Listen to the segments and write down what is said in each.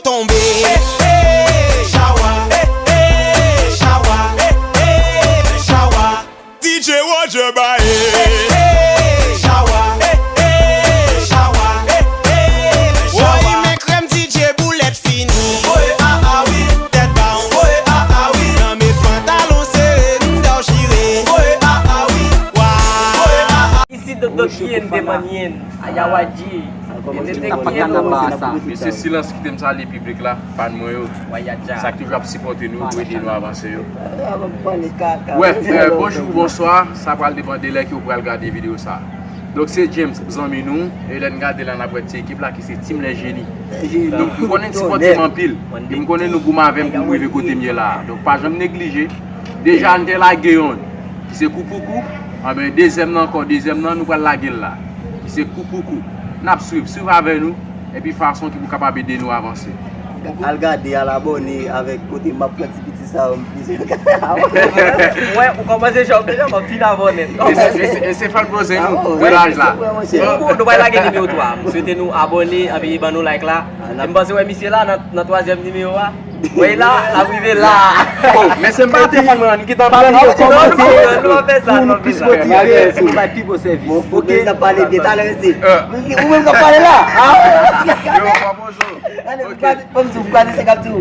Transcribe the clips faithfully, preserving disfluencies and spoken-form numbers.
Tonbe. Chawa. Chawa. Chawa. D J Roger Bae. Chawa. Chawa. Woy, men krèm D J boulèt fini. Woy, ah, ah, wi. Tèt ba w. Woy, ah, ah, wi. Nan men pantalon sere, n dèw chire. Woy, ah, ah, wi. Wa. Ici Doctor Kiente Maniente, Ayawaji. Mesye, silans kite m salye piblik la, fan mwen yo. Sa k toujou ap sipòte nou, pou ede nou avanse yo. Wè, eh, bonjou, bonswa. Sa pral depann de lè ke w pral gade videyo sa. Donk, se James, zanmi nou. E lè n gade la, n ap wè ti ekip la ki se Team Les Génies. Donk, m konnen n sipòte m anpil. E m konnen nou goumen avè m pou m rive kote m ye la a. Donk, pa janm neglije. Deja, n te lage yonn, ki se Koupoukou. Anben, dezyèm nan ankò, dezyèm nan, nou pral lage l la, ki se Koupoukou. N ap swiv, swiv avè nou, epi fason ki pou kapab ede nou avanse. Al gade, al abòne avèk kote m ap pran ti piti sa yo, m plizyè. Mwen, ou kòmanse chòf deja, m ap fin abòne. E se, e se, e se fan pwoze nou, de laj la. Nou pral lage nimewo twa. M swete nou abòne, epi ban nou like la. E m panse wè misye la nan, nan twazyèm nimewo a. Wè la, l ap rive la. Oh, men se m pa te fan mwen, m gentan pran li yo kòmante pou nou plis motive, pou nou bay pi bon sèvis. Oke? Sa pale byen talè, mesye. Ou menm k ap pale la. Yo, pa poze w. Gade, m gade, m gade sa k ap di w.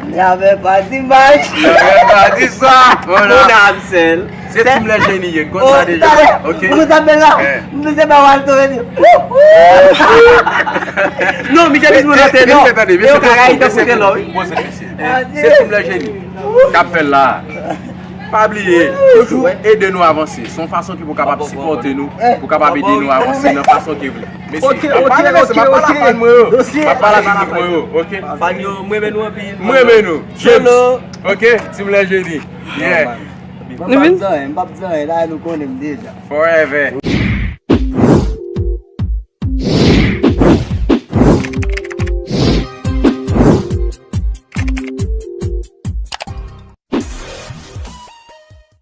N avè pa di mach. N avè pa di sa. Vwala. Mon âme seule. Se Team Les Génies, n konn sa deja. Ok. Ou konn sa fè la? M se pa wal to veni. Non, Michel Bispo nan tè non. Mesye, tande, mesye, tande, mesye, tande. Se Team Les Génies k ap fè l la. Pa bliye, toujou ede nou avanse. Se yon fason ki pou kapab sipòte nou, pou kapab ede nou avanse nan fason ke vle. Mesye, m ap pale, mesye, m ap pale a fan mwen yo. M ap pale a piblik mwen yo, ok? Fan yo, m renmen nou anpil. M renmen nou. James, ok? Team Les Génies. Yeah. M p ap di anyen, m p ap di anyen, la nou konnen m deja. Forever.